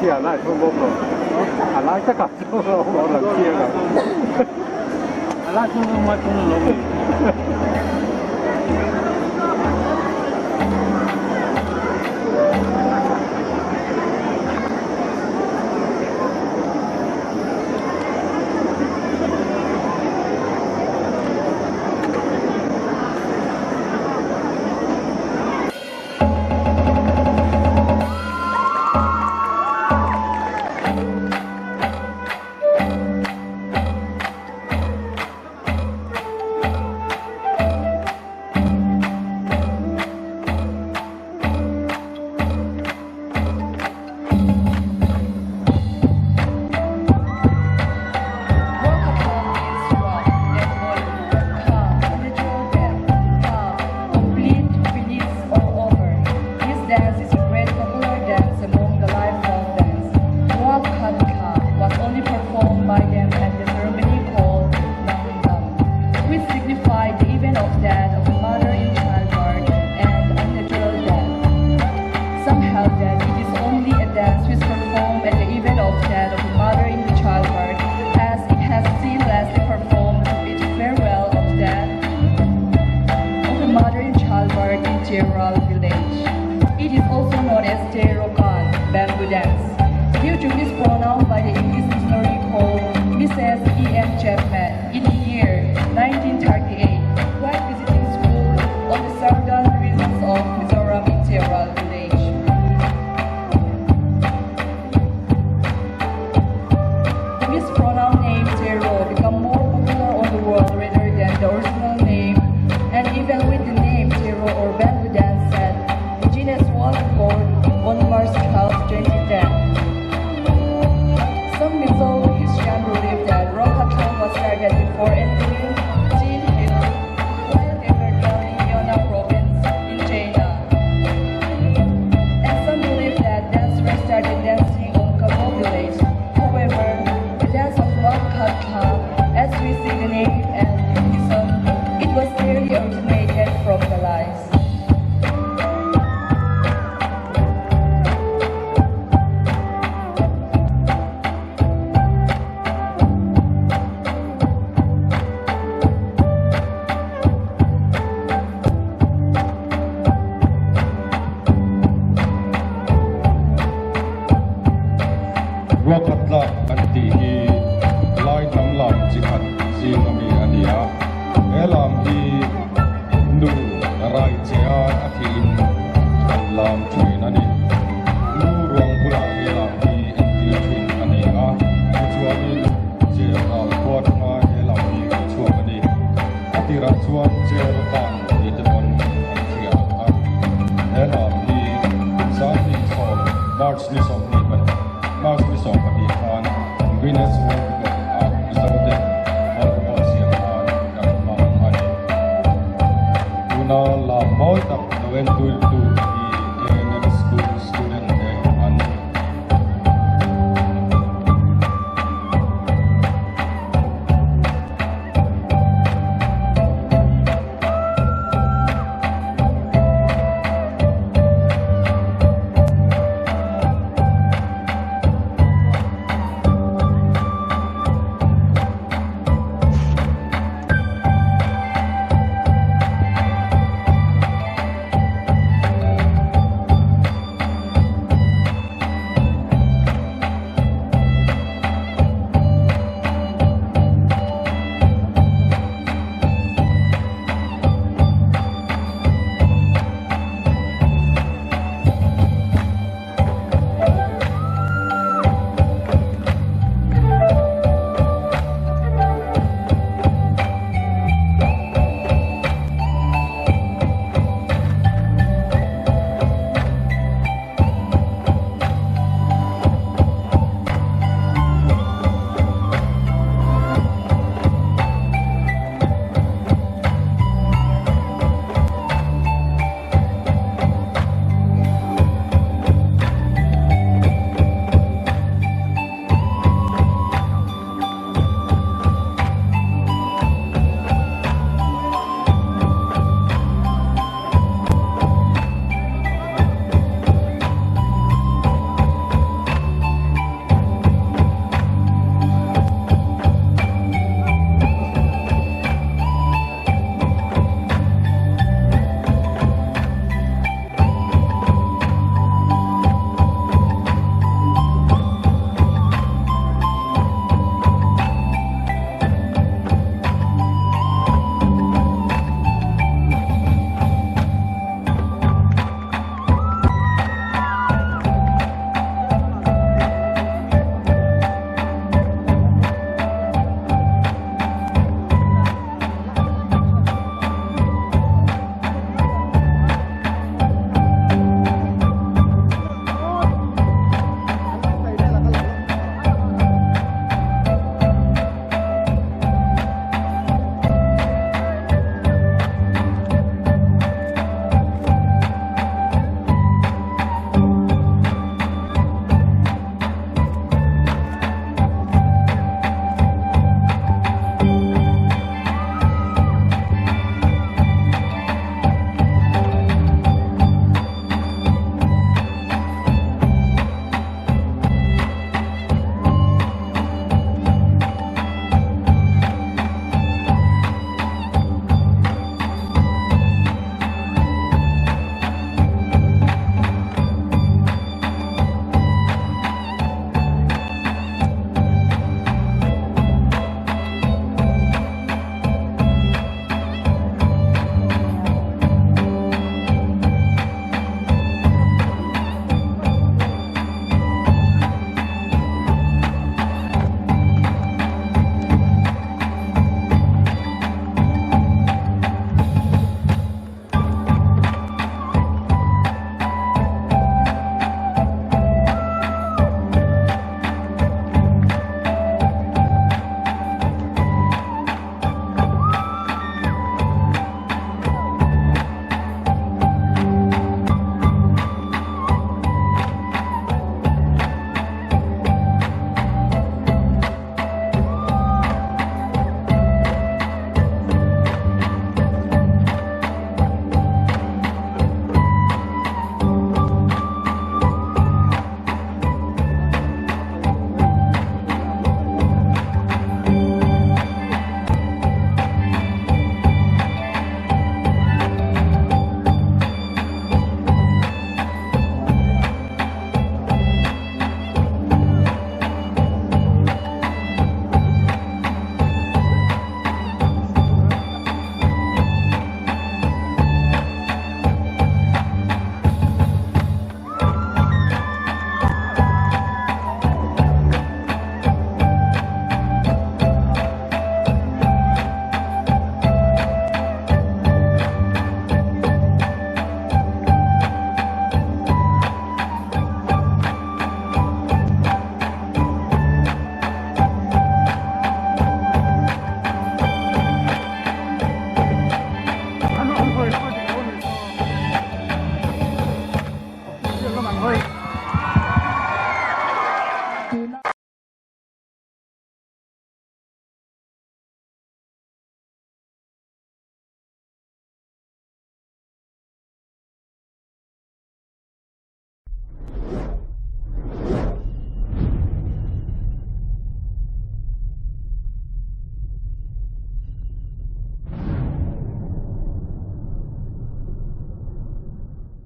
Sia lai chuan bawk lo. A lai takah chuan a awm lo chiang ang. A lai chuan awm ngai chuan lo ni. Ruakhat tlak kan tih hi Lai hnam lam chi khat zing a mi a ni a, he lam hi nu rai che a a thih in an lam thin a ni. Nu ruang bulah he lam hi entir thin a ni a, tichuanin Jail ral khua atanga he lam hi lo chhuak a ni. A tirah chuan jail tan tih te pawn an hria a, he lam hi Sanghnih sawm March ni 22 March ni 12 khan Guinness World Record ah Mizote World Record siam nan kan hmang a ni. Tuna lam mawi tak lo entuitu.